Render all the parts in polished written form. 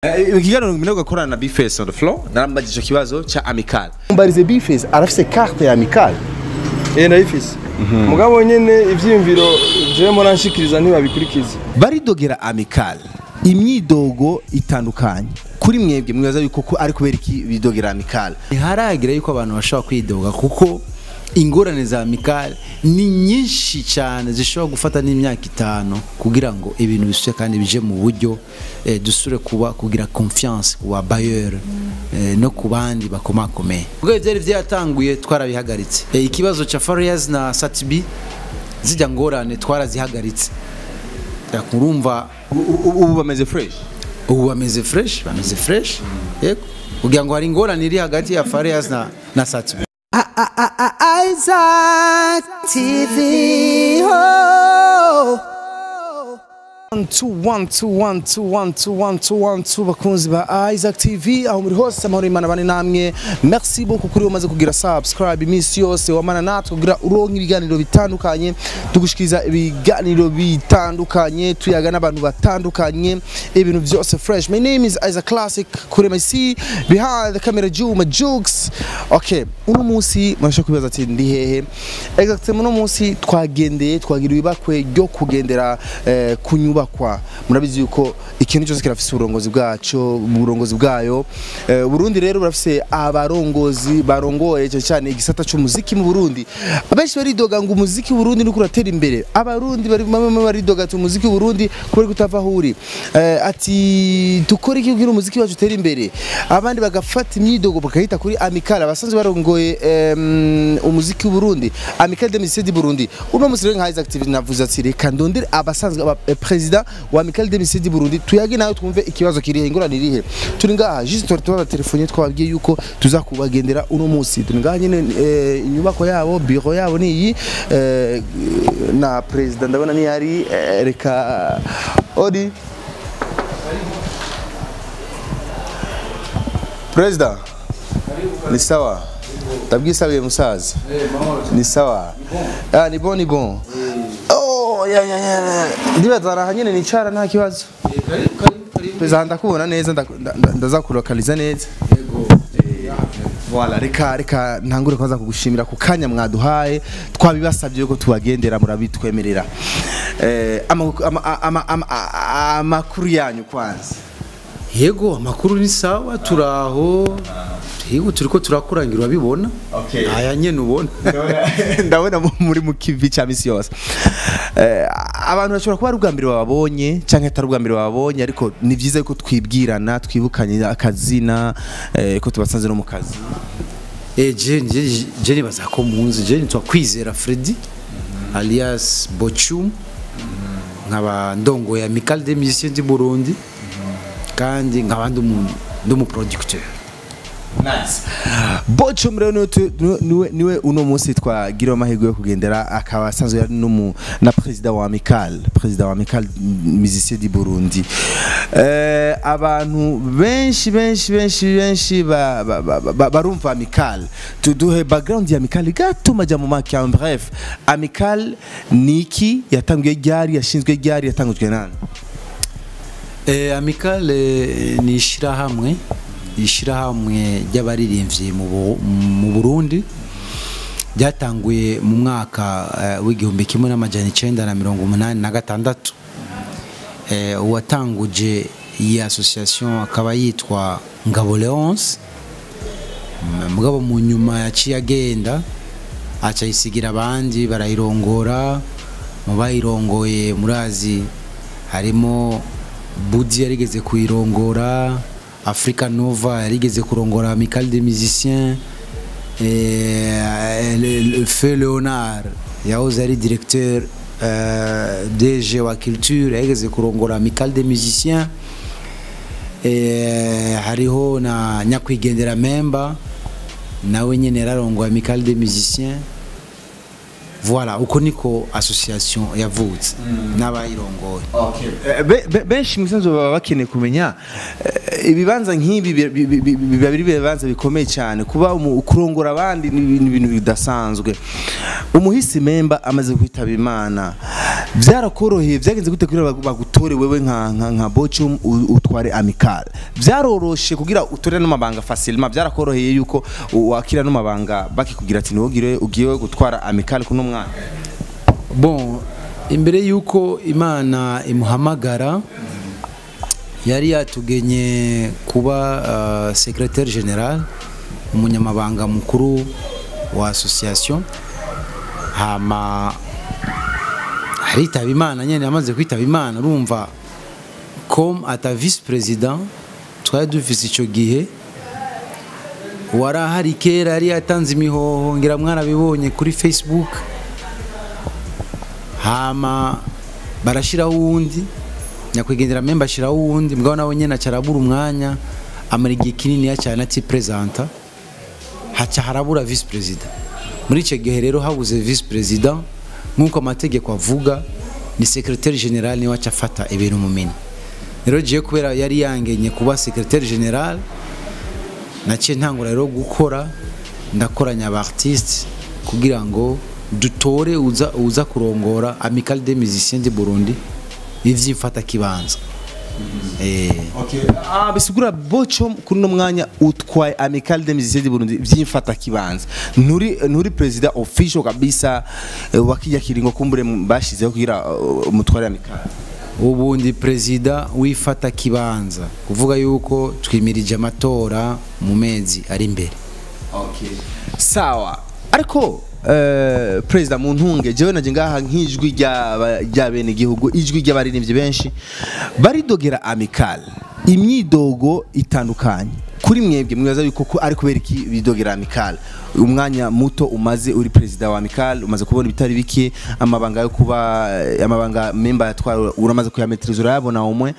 Ikiganiro ngimene gakorana na B-Face on the floor, narambajije kibazo cha Amical. Mbarize B-Face arafise carte ya Amical. Ndayifise. Mugabo nyene ivyiyumviro jewe mbona nshikiriza ntibabikurikiza. Baridogera Amical imyidogo itandukanye. Kuri mwebwe mwibaza yuko ko ari kubera iki bidogera Amical? Ntiharagira yuko abantu bashobora kwidoga kuko ingorane za Amical ni nyinshi cyane zishobora gufata n'imyaka 5 kugira ngo ibintu bisubire kandi bije mu buryo, dusure kuba kugira confiance ku ba bailleur no ku bandi bakomakomeye. Ubwo byari byatanguye twarabihagaritse. Ikibazo cha Farias na Satibi zijya ngorane twarazihagaritse. Urumva ubu bameze fresh. Ubu bameze fresh, bameze fresh. Yego. Kugira ngo hari ingorane iri hagati ya Farias na Satibi. Isaac TV. Oh. 1 2 1 2 1 2 1 2 1 2 1 2 bakunzi ba Isaac TV aho muri hose, amahoro y'Imana bane namwe. Merci beaucoup kuri umaze kugira subscribe iminsi yose wamana natwe kugira uronke ibiganiro bitandukanye, tugushikiriza ibiganiro bitandukanye, tuyaga n'abantu batandukanye, ibintu byose fresh. My name is Isaac Classic kuri MC, behind the camera Juma Jukes. Okay, uno munsi murashobora kwibaza ati ndi hehe exactement. Uno munsi twagendeye, twagira ibakwe ryo kugendera kunyubakwa. Murabizi yuko ikintu cyose kirafise uburongozi bwaco, uburongozi bwayo. Burundi rero burafise abarongozi barongoye cyo cyane igisata cy'umuziki mu Burundi. Abenshi baridoga ngo umuziki mu Burundi nuko uratera imbere. Abarundi bari bamwe baridoga ati umuziki mu Burundi kuri kutava huri, ati dukore iki kugira umuziki wacu utere imbere. Abandi bagafata imyidogo bakahita kuri Amical abasanzwe barongoye umuziki w'u Burundi, Amical des Musiciens du Burundi. Uno musi rero nka Isaac TV navuze ati reka ndondere abasanzwe aba president wa Amical des Musiciens du Burundi, tuyage nawe twumve ikibazo kirihe, ingorane irihe. Turi ngaha juste twari tuba telefone twababwiye yuko tuza kubagendera uno musi. Turi ngaha nyene, inyubako yabo, bureau yabo ni iyi, na president ndabona ni yari, reka odi president. Ni sawa, ndabwisabiye musaza. Ni sawa, ah ni bon, ni bon. Oh ya ya ya, ndibaza araha nyene nicara nta kibazo. President ndakubona neza, ndaza kulokaliza neza. Voilà, reka ntangure kwanza kugushimira ku kanya mwaduhaye, twabibasabye yuko tubagendera murabitwemerera. Amakuru yanyu kwanza. Yego, amakuru ni sawa, turaho. Yego, turiko turakurangira urabibona. Okay. Aya nyene ubona. Ndabona muri mu kivi cha misi yose. Abantu bashobora kuba ari ubwa mbere bababonye canke atari ubwa mbere bababonye, ariko ni vyiza yuko twibwirana, twibukanye akazina, ko tubasanze no mu kazi. Je nibaza ko munzi, je nitwa Kwizera Freddy alias Bochum, nkaba ndongo ya Amical des Musiciens du Burundi, kandi nkaba ndi umu producteur. Nice. Bochum rero niwe uno munsi twagira amahirwe yo kugendera, akaba asanzwe ari n'umu na president wa Amical, president wa Amical Musicien du Burundi. Abantu benshi benshi benshi benshi barumva Amical. Tuduhe background ya Amical gato maja mu make, en bref. Amical niki, yatanguye ryari, yashinzwe ryari, yatangujwe nande? Amical ni ishirahamwe ry'abaririmbyi mu Burundi, ryatanguye mu mwaka w'1986. Uwatanguje iyi association akaba yitwa Ngabo Leonce, mugabo mu nyuma yaciye agenda aca yisigira abandi barayirongora. Mu bayirongoye murazi harimo Budi yarigeze kuyirongora, Africa Nova yarigeze kurongora Amical des Musiciens, Feu Leonard yahoze ari directeur DG wa culture yarigeze kurongora Amical des Musiciens, hariho na nyakwigendera Memba nawe nyene yararongoye Amical des Musiciens. Voilà, uko niko association yavutse n'abayirongoye. Okay. Benshi musanzwe baba bakeneye kumenya ibibanza nk'ibi biba biri ibibanza bikomeye cyane, kuba kurongora abandi ni ibintu bidasanzwe. Umuhisi Memba amaze kwitaba Imana, byarakoroheye, byagenze gute kugira bagutora? Bagutore wewe nka Bochum utware Amicale, byaroroshe kugira utore no mabanga facilement? Byarakoroheye yuko wakira no mabanga bakikugira ati niwogire ugiye gutwara Amicale kuno mwana? Bon, imbere yuko Imana imuhamagara yari yatugenye kuba secrétaire général, umunyamabanga mukuru wa association. Hama aritaba Imana nyene. Amaze kwitaba Imana, urumva, comme ata vice président twari dufise ico gihe, warahari kera yari yatanze imihoho, ngira mwarabibonye kuri Facebook. Hama barashiraho uwundi nyakwigendera memba, ashiraho uwundi, mugabo nawe nyene aca arabura umwanya, amara igihe kinini cyane ati présenta, haca harabura vice président. Muri icyo gihe rero habuze vice président, nk'uko amategeko avuga, ni secrétaire général niwe aca afata ibintu mu minwe. Rero jiye kubera yari yangenye kuba secrétaire général, naciye ntangura rero gukora, ndakoranya aba artiste kugira ngo dutore uza kurongora Amicale des musiciens du Burundi ivyimfata kibanza. Okay. Ah, bisigura Bocho kuri no mwanya utwaye Amicale des musiciens du Burundi vyimfata kibanza. Nturi président officiel kabisa, wakijya kiringo kumbure bashizeho kugira mutware Amicale. Ubundi perezida wifata kibanza, kuvuga yuko twimirije amatora mu mezi ari imbere. Okay. Sawa. Ariko président, mu ntunge jewe naje ngaha nk'ijwi rya bene gihugu, ijwi ry'abaririmbyi benshi baridogera Amicale, imyidogo itandukanye. Kuri mwebwe mwibaza yuko ko ari kubera iki bidogera Amicale? Umwanya muto umaze uri président wa Amicale, umaze kubona ibitari bike, amabanga yo kuba amabanga memba yatwara uramaze kuyametriza, urayabona umwe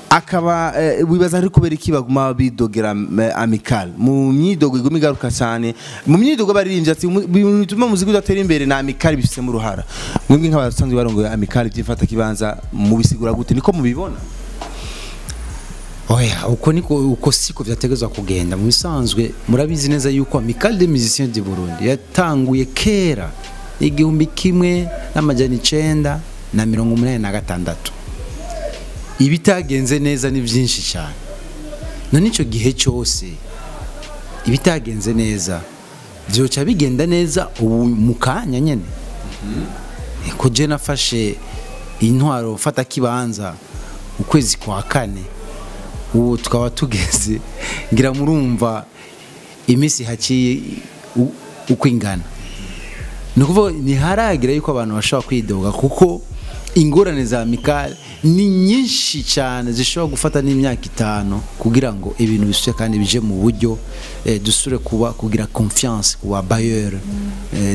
akaba wibaza ari kubera iki baguma bidogera Amicale mu myidogo iguma igaruka cyane mu myidogo baririmbye ati ibintu bituma muziki udatera imbere na Amicale bifisemo uruhara? Mwebwe nk'abasanzwe barongoye Amicale byifata kibanza, mubisigura gute? Niko mubibona? Oya, uko niko, uko siko vyategezwa kugenda. Mu bisanzwe murabizi neza yuko Amicale des musiciens du Burundi yatanguye kera, 1986. Ibitagenze neza ni byinshi cyane. None ico gihe cyose ibitagenze neza vyoca bigenda neza ubu mu kanya nyene? Ko je nafashe intwaro fata kibanza ukwezi kwa kane, ubu tukaba tugeze, ngira murumva iminsi haciye uko ingana. Ni ukuvuga ntiharagira yuko abantu bashobora kwidoga, kuko ingorane za Amicale ni nyinshi cyane, zishobora gufata n'imyaka 5 kugira ngo ibintu bisubire kandi bije mu buryo, dusubire kuba kugira confiance ku ba bailleur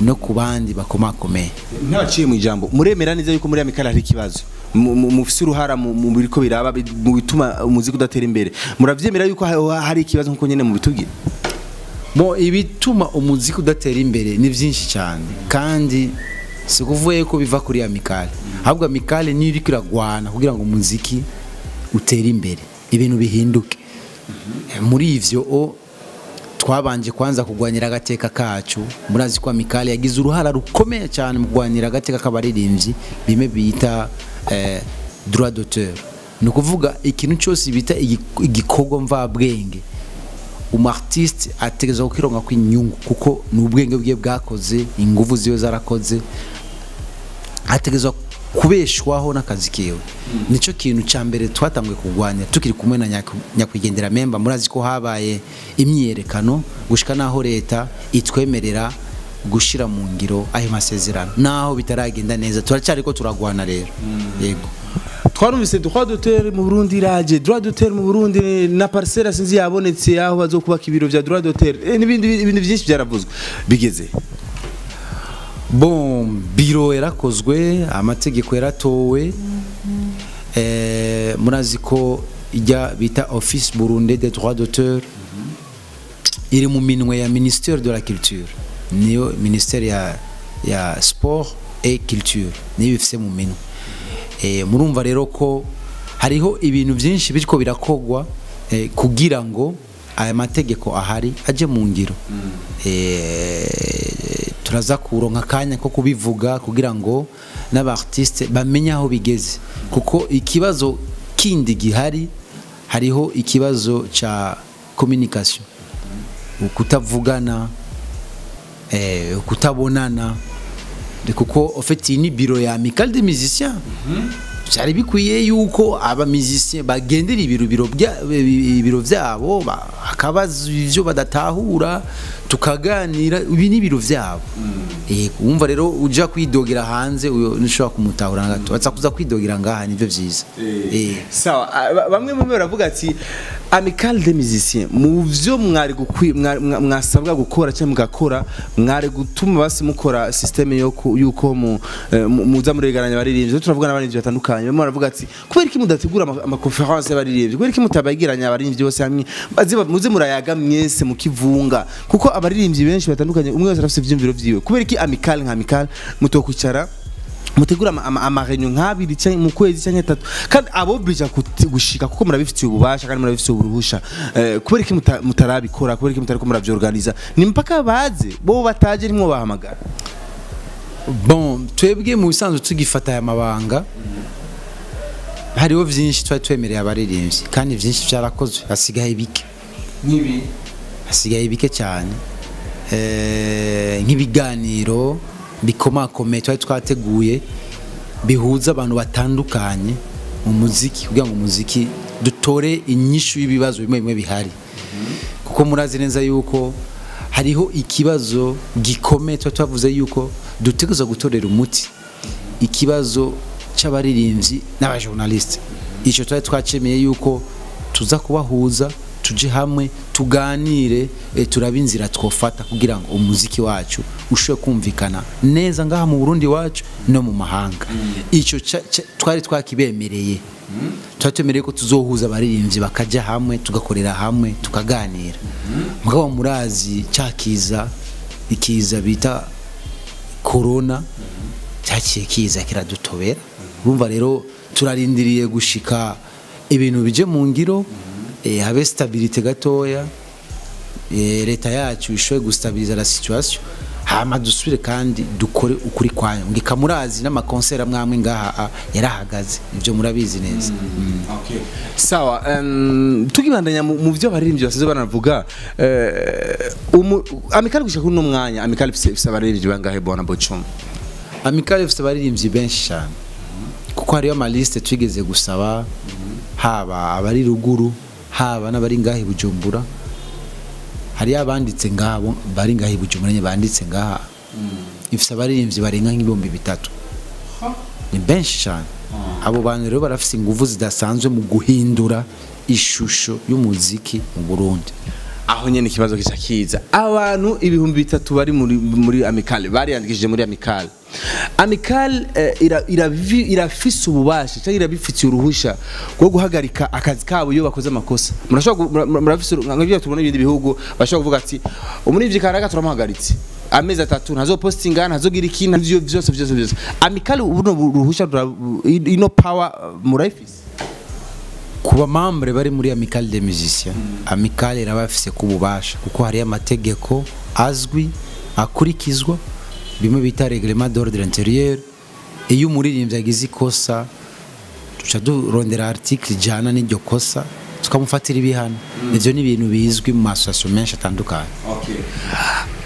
no ku bandi bakomakomeye. Ntabaciye mu ijambo, muremera neza yuko muri Amicale hari ikibazo, mufise uruhara mu biriko biraba mu bituma umuziki udatera imbere? Muravyemera yuko hari ikibazo nkuko nyene mubitubwira? Bon, ibituma umuziki udatera imbere ni byinshi cyane, kandi si kuvuye ko biva kuri Amicale, ahubwo Amicale niyo iriko iragwana kugira ngo umuziki utere imbere, ibintu bihinduke. Muri ivyo o twabanje kwanza kugwanira agateka kacu. Murazi ko Amicale yagize uruhara rukomeye cyane mu kugwanira agateka k'abaririmbyi, bimwe bita droit d'auteur. Ni ukuvuga ikintu cyose bita igikorwa mvabwenge, umu artiste ategerezwa kukironka kw'inyungu, kuko ni ubwenge bwe bwakoze, inguvu ziwe zarakoze, ategerezwa kubeshwaho n'akazi kiwe. Nico kintu ca mbere twatanguye kurwanya tukiri kumwe na nyakwigendera memba. Murazi ko habaye imyiyerekano gushika naho leta itwemerera gushira mu ngiro ayo masezerano. Naho bitaragenda neza, turacyariko turagwana rero, yego. Twarumvise droit d'auteur mu Burundi iraje, droit d'auteur mu Burundi na parcelle sinzi yabonetse aho bazokubaka ibiro vya droit d'auteur, n'ibindi ibintu byinshi byaravuzwe. Bigeze? Bon, biro yarakozwe, amategeko yaratowe. Murazi ko ijya bita Office burundais des droits d'auteur iri mu minwe ya ministère de la culture, niyo ministère ya sport et culture niyo bifise mu minwe. Murumva rero ko hariho ibintu byinshi biriko birakogwa kugira ngo aya mategeko ahari aje mu ngiro. Turaza kuronka akanya ko kubivuga kugira ngo n'aba artiste bamenye aho bigeze, kuko ikibazo kindi gihari, hariho ikibazo ca communication, ukutavugana, kutabonana, kuko en fait iyi ni bureau ya Amicale des musiciens. Byari bikwiye yuko aba musiciens bagendera ibiro byabo, bakabaza ivyo badatahura, tukaganira. Ibi ni ibiro vyabo. Wumva rero uja kwidogera hanze, uyo ntushobora kumutahura na gato, baza kuza kwidogera ngaha, nivyo vyiza. Sawa, bamwe mu baravuga ati Amicale des musiciens, mu vyo mwari mwasabwa gukora cyangwa mugakora, mwari gutuma basi mukora système yo yuko muza muregaranya abaririmbyi. Turavuga n'abaririmbyi batandukanye, bamwe baravuga ati kubera iki mudategura ama conférence y'abaririmbyi, kubera iki mutabagiranya abaririmbyi bose hamwe, muze murayaga mwese mukivunga, kuko abaririmbyi benshi batandukanye, umwe wese arafise ivyumviro vyiwe. Kubera iki Amicale nka Amicale mutokwicara mutegura ama réunion nk'abiri canke mu kwezi canke atatu, kandi abo bija gushika, kuko murabifitiye ububasha kandi murabifitiye uburuhusha? Kubera iki mutarabikora? Kubera iki mutariko muravyorganiza? Ni mpaka baze bo? Bataje nimwo bahamagara? Bon, twebwe mu bisanzwe tugifata aya mabanga, hariho vyinshi twari twemereye abaririmbyi, kandi vyinshi vyarakozwe, hasigaye bike. Nk'ibi? Hasigaye bike cyane, nk'ibiganiro bikomakomeye twari twateguye bihuza abantu batandukanye mu muziki, kugira ngo umuziki dutore inyishu y'ibibazo bimwe bimwe bihari, kuko murazi neza yuko hariho ikibazo gikomeye tuba twavuze yuko dutegerezwa gutorera umuti, ikibazo c'abaririmbyi n'abajournaliste. Ico twari twacemeye yuko tuza kubahuza, tuje hamwe tuganire, turabe inzira twofata kugira ngo umuziki wacu ushobore kumvikana neza ngaha mu Burundi wacu no mu mahanga. Ico twari twakibemereye, twari twemereye ko tuzohuza abaririmbyi bakajya hamwe, tugakorera hamwe, tukaganira. Mugabo murazi cyakiza, ikiza bita corona cyaciye kiza kiradutobera. Urumva rero turarindiriye gushika ibintu bije mu ngiro, habe stabilité gatoya, leta yacu ishoboye gustabiliza la situation, hama dusubire kandi dukore ukuri kwayo. Ngika murazi n'amakonsera mwamwe ngaha yarahagaze, ibyo murabizi neza. Sawa, tukibandanya mu vyo abaririmbyi basize banavuga, Amicale gushika kuri uno mwanya, Amicale ifise abaririmbyi bangahe, bwana Bochum? Amicale ifite abaririmbyi benshi cyane, kuko hariyo amaliste twigeze gusaba, haba abari ruguru, haba n'abari ngaha i Bujumbura. Hariyo abanditse ngabo bari ngaha i Bujumbura nyine banditse ngaha. Ifite abaririmbyi barenga nk'3000, ni benshi cyane. Abo bantu rero barafite ingufu zidasanzwe mu guhindura ishusho y'umuziki mu Burundi. Aho nyene ikibazo kica kiza: abantu 3000 bari muri Amicale, bariyandikishije muri Amicale, Amicale irafise ububasha cyangwa irabifitiye uruhusha rwo guhagarika akazi kabo iyo bakoze amakosa? Murashobora murafise nk'ibyo tubona ibindi bihugu, bashobora kuvuga ati umurivyi kanaka turamuhagaritse amezi 3, ntazopostinga, ntazogira iki, ntavyo vyose vyose vyose. Amicale buno ruhusha ino power murayifise? Kuba membre bari muri Amicale des musiciens, Amicale irabafise kububasha, kuko hariyo amategeko azwi akurikizwa, bimwe bita règlement d'ordre intérieur. Iyo umuririmbyi agize ikosa, tuca durondera article ijana n'iryo kosa, tukamufatira ibihano. Ivyo ni ibintu bizwi mu association menshi atandukanye.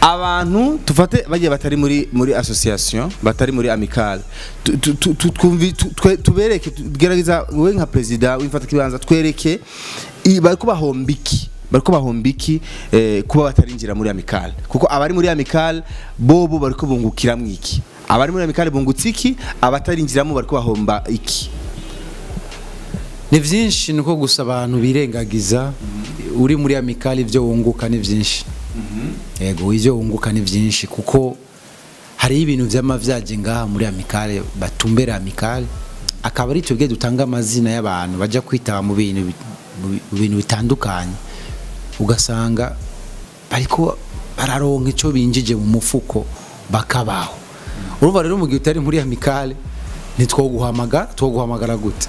Abantu tufate bagiye batari muri association, batari muri Amicale, tubereke, tugerageza wowe nka president w'imfata kibanza, twereke bariko bahomba iki, bariko bahomba iki kuba batarinjira muri Amicale, kuko abari muri Amicale bobo bariko bungukiramwo iki? Abari muri Amicale bungutse iki? Abatarinjiramo bariko bahomba iki? Ni vyinshi, nuko gusa abantu birengagiza. Uri muri Amicale ivyo wunguka ni vyinshi. Yego, ivyo wunguka ni vyinshi, kuko hariho ibintu vyama vyaje ngaha muri Amicale, batumbera Amicale, akaba ari twebwe dutanga amazina y'abantu baja kwitaba mu bintu bitandukanye, ugasanga bariko bararonka ico binjije mu mufuko, bakabaho. Urumva rero mu gihe utari muri Amicale ntitwoguhamagara, twoguhamagara gute?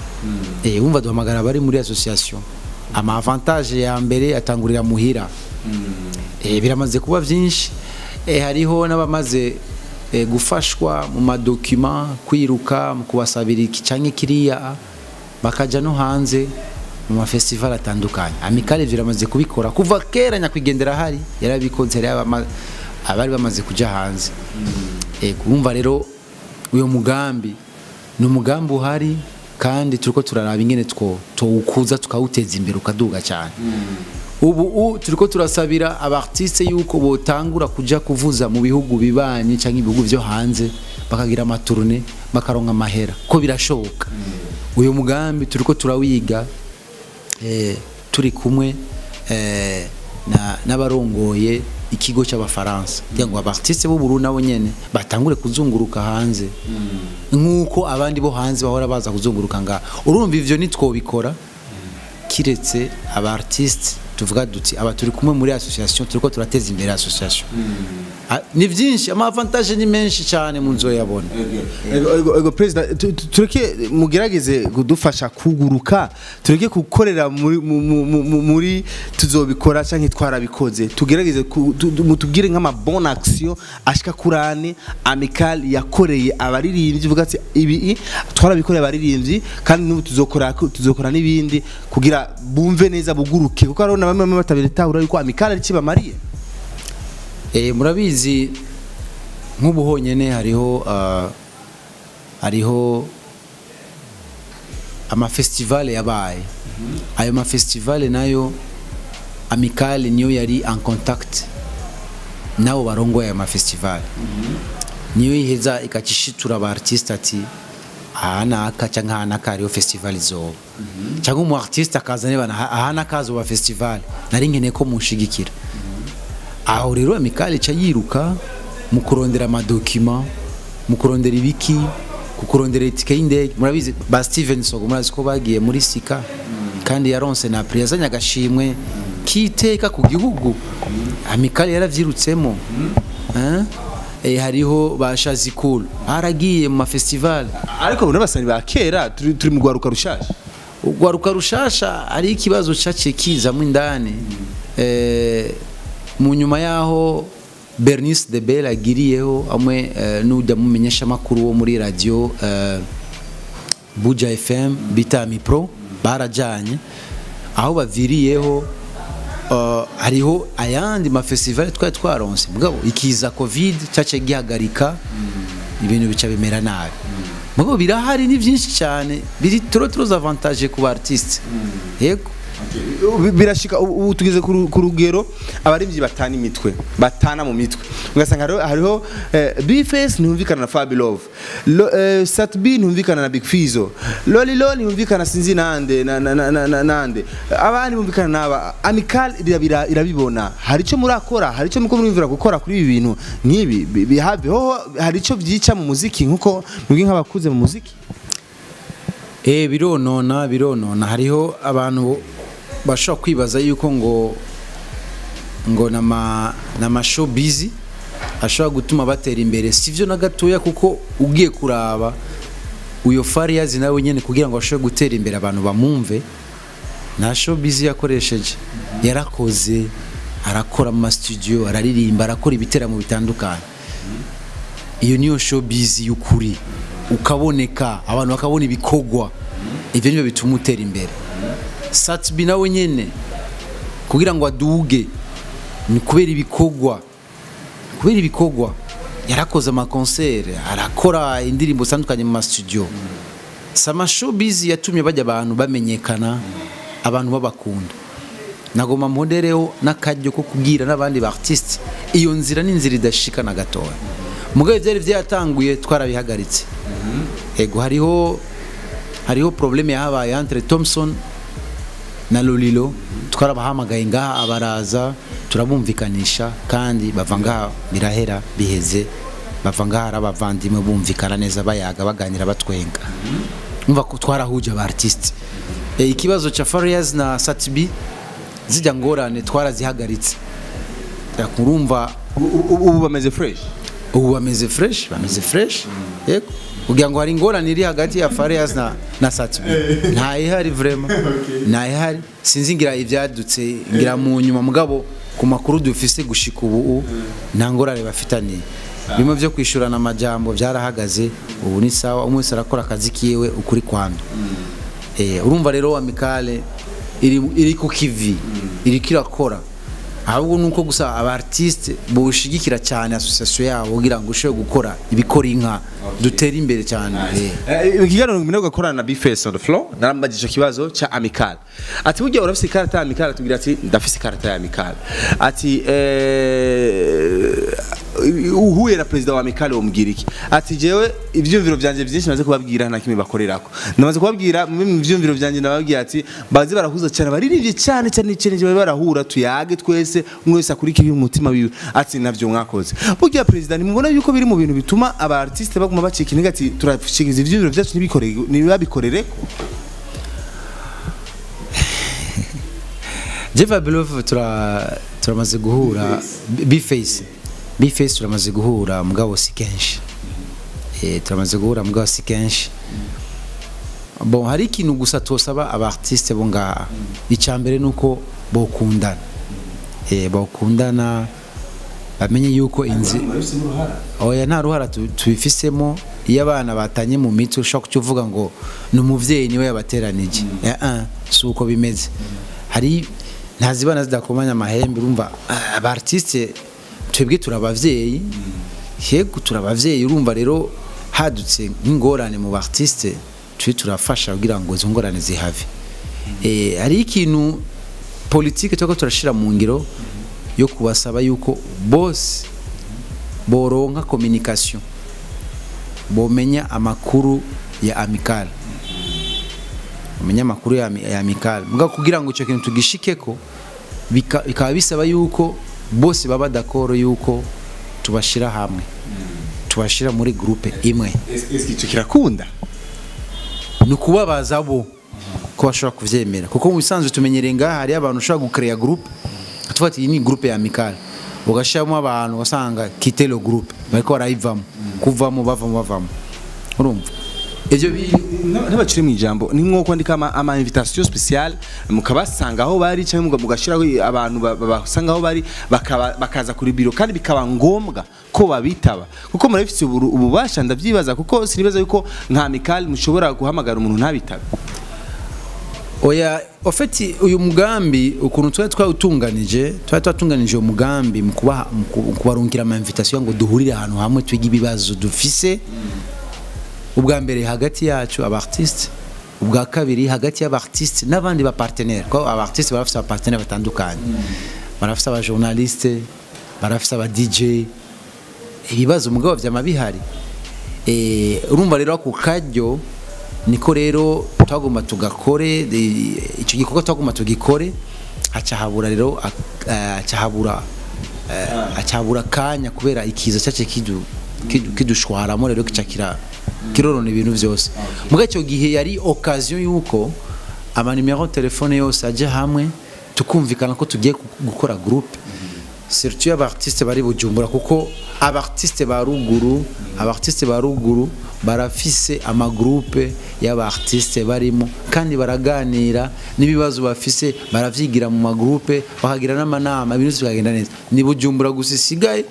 Wumva duhamagara abari muri association. Ama avantage ya mbere atangurira muhira. Biramaze kuba vyinshi. Hariho n'abamaze gufashwa mu madokima, kwiruka mu kubasabira iki canke kiriya, bakaja no hanze mu mafestival atandukanye. Amicale ivyo iramaze kubikora kuva kera, nyakwigendera hari yarabikoze, abari bamaze kuja hanze. Urumva rero uyo mugambi ni umugambi uhari, kandi turiko turaraba ingene twowukuza tukawuteza imbere ukaduga cyane. Ubu turiko turasabira abartiste yuko botangura kuja kuvuza mu bihugu bibanye canke ibihugu vyo hanze, bakagira amatourne, bakaronka amahera, ko birashoboka. Uyo mugambi turiko turawiga, turi kumwe n'abarongoye ikigo cy'abafaransa, kugira ngo abartiste b'u Burundi nabo nyene batangure kuzunguruka hanze nkuko abandi bo hanze bahora baza kuzunguruka nga. Urumva ivyo nitwobikora kiretse abartiste tuvuga duti aba turi kumwe muri association, turiko turateza imbere association. Ni byinshi, ama avantage ni menshi cyane mu nzo yabona. Ego president, tureke mugerageze kudufasha kuguruka, tureke gukorera muri tuzobikora canke twarabikoze, tugerageze mutubwire nk'ama bon action ashika kurane Amicale yakoreye abaririmbyi, uvuga ati ibi twarabikoreye abaririmbyi kandi n'ubu tuzokora n'ibindi kugira bumve neza buguruke, kuko hariho na bamwe batabitahura yuko Amicale ari kibamariye. Murabizi nk'ubu honyene hariho hariho ama festival yabaye. Ayo ma festival nayo Amicale niyo yari en contact nabo barongoye ayo ma festival. Niyo iheza ikacishitura aba artiste ati aha naka canke aha naka hariho festival izoba. Canke umu artiste akaza niba aha naka hazoba festival, nari nkeneye ko munshigikira. Aho rero Amicale ica yiruka mu kurondera amadokima, mu kurondera ibiki, ku kurondera itike y'indege. Murabizi ba Steven Sogo, murazi ko bagiye muri Sika, kandi yaronse na prix, yazanye agashimwe kiteka ku gihugu. Amicale yaravyirutsemo. Hariho ba Shazikul haragiye mu mafestival, ariko n'abasani ba kera turi mu gwaruka rushasha. Ugwaruka rushasha ari ikibazo cace kizamwe indani. Mu nyuma yaho Bernice de Bell agiriyeho amwe n'ujya mumenyesha makuru wo muri radio Buja FM bita Mipro, barajanye aho baviriyeho. Hariho ayandi ma festival twari twaronse, mugabo ikiza Covid cyace gihagarika ibintu bica bimera nabi. Mugabo birahari ni byinshi cyane, biri trop trop avantage ku artiste. Yego birashika ubu tugeze ku rugero abarimvyi batana imitwe, batana mu mitwe, ugasanga hariho Bface ntumvikana na Fabilove, Satbi ntumvikana na Big Fizzo, Lolilo ntumvikana sinzi nande nande, abandi bumvikana naba. Amicale irabibona. Hari ico murakora, hari ico muko murumvira gukora kuri ibi bintu nkibi bihave ho, hari ico vyica mu muziki nkuko mwebwe nk'abakuze mu muziki? Bironona hariho abantu bashobora kwibaza yuko ngo nama show busy ashobora gutuma batera imbere. Sivyo na gatoya, kuko ugiye kuraba uyo Fariaz nawe nyene kugira ngo ashobore gutera imbere abantu bamumve, na show busy yakoresheje, yarakoze, arakora mu studio, araririmba, arakora ibiteramo bitandukanye. Iyo niyo show busy y'ukuri, ukaboneka abantu bakabona ibikogwa, ivyo nivyo bituma utera imbere. Satbi nawe nyene kugira ngo aduge ni kubera ibikogwa, kubera ibikogwa yarakoze ama concert, arakora indirimbo zitandukanye mu studio. Sama showbiz yatumye bajya abantu bamenyekana, abantu babakunda. Nagoma mpondereho n'akaryo ko kubwira n'abandi ba artiste iyo nzira ni inzira idashika na gatoya. Mugabo byari byatanguye twarabihagaritse. Ego hariho problème yahabaye entre Thompson na Lolilo, twarabahamagaye ngaha abaraza turabumvikanisha, kandi bava ngaha birahera biheze, bava ngaha arabavandimwe bumvikana neza, bayaga baganira batwenga. Umva ko twarahuje aba artiste. Ikibazo cha Fariaz na Satbi zijya ngorane twarazihagaritse. Urumva ubu bameze fresh, ubu bameze fresh, bameze fresh. Yego kugira ngo hari ingorane iri hagati ya Fariaz na Satbi nta ihari vraiment, nta ihari. Sinzi ngira ivyadutse ngira mu nyuma, mugabo ku makuru dufise gushika ubu nta ngorane bafitaniye. Bimwe byo kwishurana amajambo byarahagaze, ubu ni sawa, umwe wese arakora akazi kiwe ukuri kwamye. Urumva rero amicale iri ku kivi, iri kirakora. Ahubwo nuko gusa aba artiste boshigikira cyane association yabo kugira ngo ushobore gukora ibikora inka dutere imbere cyane. Ikiganiro ngimene gakorana na B-Face on the floor, narambajije kibazo cha amicale. Ati burya urafise ikarata ya amicale? Atubwira ati ndafise ikarata ya amicale. Ati uhuye na president wa amicale womubwira iki? Ati jewe ivyumviro vyanje vyinshi maze kubabwira nta kimwe bakorerako. Namaze kubabwira mu vyumviro vyanje, nababwira ati baze barahuza cyane baririmbye cyane cyane cyane barahura tuyage twese, umwe wese akurikira umutima wiwe. Ati navyo mwakoze. Burya president nimubona yuko biri mu bintu bituma aba artiste baguma bacika intege, ati turashikiriza ivyumviro vyacu nibikorere nibabikorereko. Jeff Abelov turamaze guhura, B-Face turamaze guhura mugabo si kenshi. Turamaze guhura mugabo si kenshi. Bon, hari ikintu gusa tosaba aba artiste bo ngaha. Icambere nuko bokundana. Bokundana bamenye yuko inzi oya nta ruhara tubifisemo. Iyo abana batanye mu mitwe ushobora kuvuga ngo ni umuvyeyi niwe yabateranije. Si uko bimeze. Hari ntazibana zidakomanya amahembe. Urumva aba artiste twebwe turabavyeyi, yego turabavyeyi. Urumva rero hadutse nk'ingorane mu artiste twe turafasha kugira ngo izo ngorane zihave. Hari ikintu politique twako turashira mu ngiro yo kubasaba yuko bose boronka communication, bomenya amakuru ya amicale, bomenya amakuru ya amicale. Muga kugira ngo ico kintu tugishikeko bikaba bisaba yuko bose baba d'accord yuko tubashira hamwe, tubashira muri groupe imwe. Eske ico kirakunda? Nukubabaza bo ko bashobora kuvyemera, kuko mu bisanzwe tumenyereye ngaha hari abantu ushobora gucrea groupe tuvuga ati iyi ni groupe ya amicale, ugashiramo abantu ugasanga quitter le groupe bariko barayivamo, kuvamo bavamo. Urumva ivyo ntibacire mu ijambo, ni nko kwandika ama invitation spéciale mukabasanga aho bari cyangwa mugashiraho abantu babasanga aho bari bakaza kuri biro, kandi bikaba ngombwa ko babitaba kuko murabifite ububasha. Ndavyibaza kuko sinibaza yuko nka amicale mushobora guhamagara umuntu ntabitabe. Oya, en fait uyu mugambi ukuntu twari twatunganije umugambi mu kubarungikira ama invitation ngo duhurire ahantu hamwe twige ibibazo dufise. Ubwa mbere hagati yacu aba artiste, ubwa kabiri hagati y'aba artiste n'abandi ba partenaire, ko aba artiste barafise aba partenaire batandukanye, barafise aba journaliste, barafise aba DJ. Ibibazo mugabo vyama bihari. Urumva rero ako karyo niko rero twagomba tugakore icyo gikorwa, twagomba tugikore. Acahabura rero acahabura kanya kubera ikiza cyace kidushwaramo rero kicakira kirorona ibintu byose. Muga icyo gihe yari occasion yuko ama numero telefone yose aje hamwe tukumvikana ko tugiye gukora groupe, surtout aba artiste bari Bujumbura, kuko aba artiste ba ruguru barafise ama groupe y'aba artiste barimo, kandi baraganira n'ibibazo bafise baravyigira mu ma groupe, bakagira n'amanama, ibintu bikagenda neza. Ni Bujumbura gusa isigaye,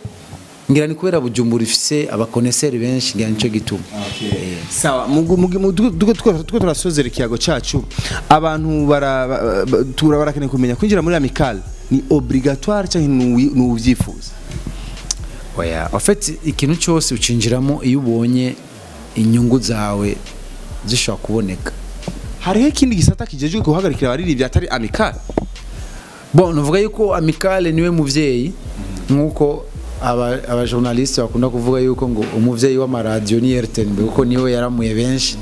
ngira ni kubera Bujumbura ifise abakoneseri benshi, ngira nico gituma. Sawa, duko turasozera ikiyago cacu. Abantu barakeneye kumenya kwinjira muri amicale ni obligatoire cyangwa ni uvyifuza? Oya, en fait ikintu cyose ucinjiramo iyo ubonye inyungu zawe zishobora kuboneka. Hariho ikindi gisata kijejwe guhagarikira abaririmbyi atari amicale? Bon, nuvuga yuko amicale niwe muvyeyi, nkuko aba journaliste bakunda kuvuga yuko ngo umuvyeyi w'amaradio ni RTNB, kuko niwe yaramuye benshi.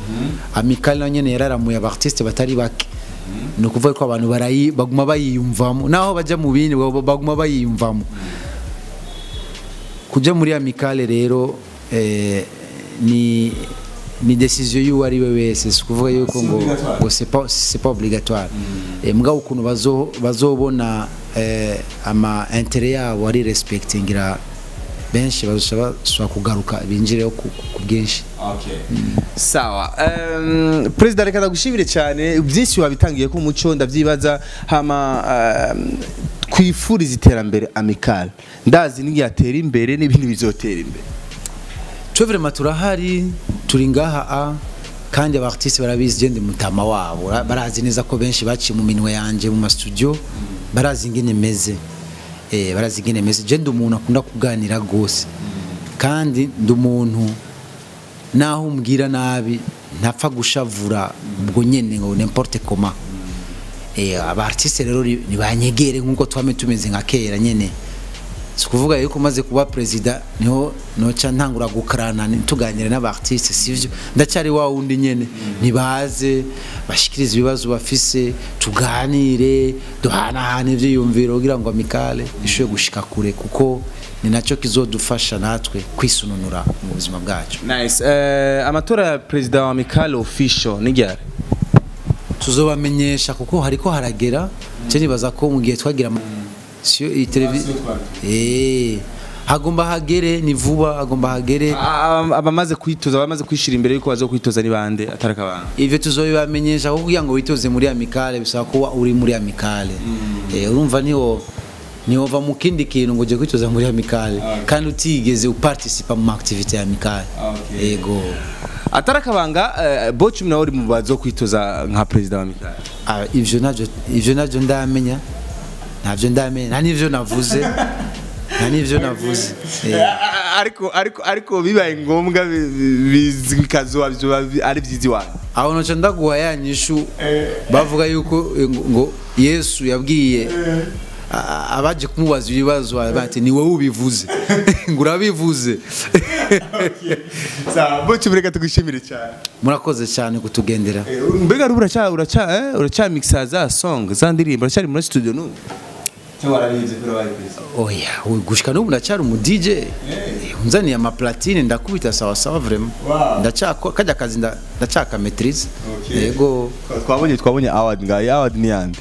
Amicale nayo nyene yararamuye aba artiste batari bake. Ni ukuvuga ko abantu baguma bayiyumvamo, naho baja mu bindi baguma bayiyumvamo. Kuja muri amicale rero ni décision y'uwo ari we wese, si ukuvuga yuko ngo c'est pas obligatoire. Mugabo ukuntu bazobona ama intérêt yabo ari respectingira, benshi bazosaba kugaruka binjireho ku bwinshi. Sawa. President, reka ndagushimire cyane, byinshi wabitangiye ko umuco ndavyibaza. Hama kwifuriza iterambere amicale, ndazi n'igihe atera imbere n'ibindi bizotera imbere. Twe vraiment turahari, turi ngaha a kandi aba artiste barabizi, je ndi mutama wabo, barazi neza ko benshi baciye mu minwe yanje mu ma studio, barazi ingene meze, barazi ingene meze. Je ndi umuntu akunda kuganira gose, kandi ndi umuntu naho umbwira nabi ntapfa gushavura ubwo nyene ngo n'importe comment. Aba artiste rero nibanyegere nkuko twame tumeze nka kera nyene. Si kuvuga yuko umaze kuba president niho noca ntangura gukarana tuganira n'aba artiste, sivyo, ndacyari wa wundi nyene. Nibaze bashikirize ibibazo bafise, tuganire, duhanahane ivyiyumviro kugira ngo amicale ishobore gushika kure, kuko ni nacyo kizodufasha natwe kwisununura mu buzima bwacu. Nice. Amatora ya president wa Amicale official ni ryari? Tuzobamenyesha kuko hariko haragera. Je nibaza ko mu gihe twagira siyo iyi televiziyo hagomba hagere, ni vuba hagomba hagere. Abamaze kwitoza, abamaze kwishira imbere yuko bazo kwitoza ni bande ataraka abantu? Ivyo tuzobibamenyesha kuko kugira ngo witoze muri amicale bisaba kuba uri muri amicale. Urumva niho niwova mu kindi kintu ngo uje kwitoza muri amicale kandi utigeze uparticipa mu activité ya amicale. Yego. Atarakabanga, Bochum nawe uri mu bazo kwitoza nka president wa Amicale? Ah, ivyo navyo ndamenya, ntavyo ndamenya, nta n'ivyo navuze, nta n'ivyo navuze. Ariko bibaye ngombwa bikazoba ari vyiza iwanyu. Aho noca ndaguha ya nyishu bavuga yuko ngo Yesu yabwiye abaje kumubaza ibibazo bati ni wowe ubivuze, ngo urabivuze. Sawa Bochum, reka tugushimire cyane. Murakoze cyane kutugendera. Mbega rubu uraca mixa za song, za ndirimbo, uracyari muri studio n'ubu cyangwa warabihevye kubera wabaye president? Oya, gushika n'ubu ndacyari umu DJ. Unzaniye ama platine ndakubita sawa sawa vraiment. Ndacyako kajya kazi ndacyaka maîtrise. Yego. Twabonye award ngaho, award ni yande?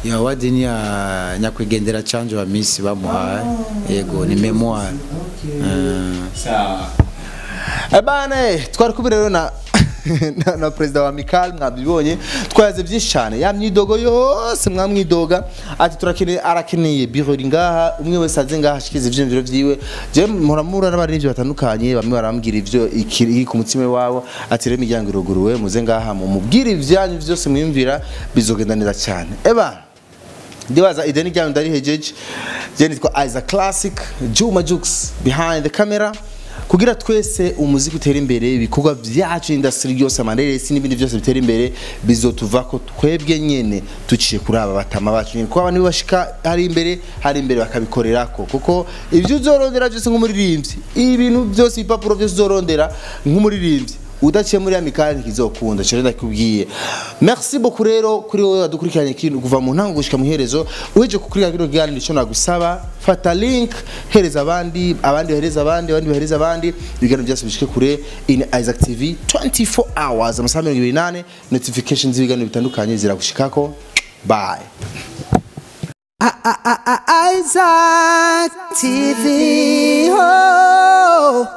Ya award ni ya nyakwigendera Canje wa Miss bamuhaye. Yego, ni mémoire. Sawa. Ebana, twari kumwe rero na president wa Amicale, mwabibonye twayaze byinshi cyane, ya myidogo yose mwamwidoga ati turakeneye, arakeneye biro iri ngaha, umwe wese aze ngaha ashikize ivyiyumviro vyiwe. Je mpora mpura n'abaririmbyi batandukanye, bamwe barambwira ivyo ikiri ku mutima wabo, ati rero imiryango iruguruwe, muze ngaha mumubwire ivyanyu vyose mwiyumvira, bizogenda neza cyane. Eba ndibaza ideni ryanyu ndarihejeje. Je nitwa Isaac Classic, Juma Jux behind the camera, kugira twese umuziki utere imbere, ibikorwa byacu, industry yose, amareresi n'ibindi byose bitera imbere, bizotuvako twebwe nyene tuciye kuri aba batama bacu nyene, kuko abantu bashika hari imbere bakabikorerako, kuko ivyo uzorondera byose nk'umuririmbyi, ibintu byose, ibipapuro byose uzorondera nk'umuririmbyi udaciye muri amicale ntikizokunda. Cyo ndakubwiye, merci beaucoup rero kuri wowe wadukurikiranye kintu kuva mu ntango gushika mu iherezo. Uheje kukurikirana kino kiganiro, ico nagusaba, fata link, hereza abandi, abandi bahereza abandi, abandi bahereza abandi, ibiganiro byose bishike kure. In Isaac TV 24 hours, amasaha 24, notifications z'ibiganiro bitandukanye ziragushikako. Bye. Isaac TV. Oh.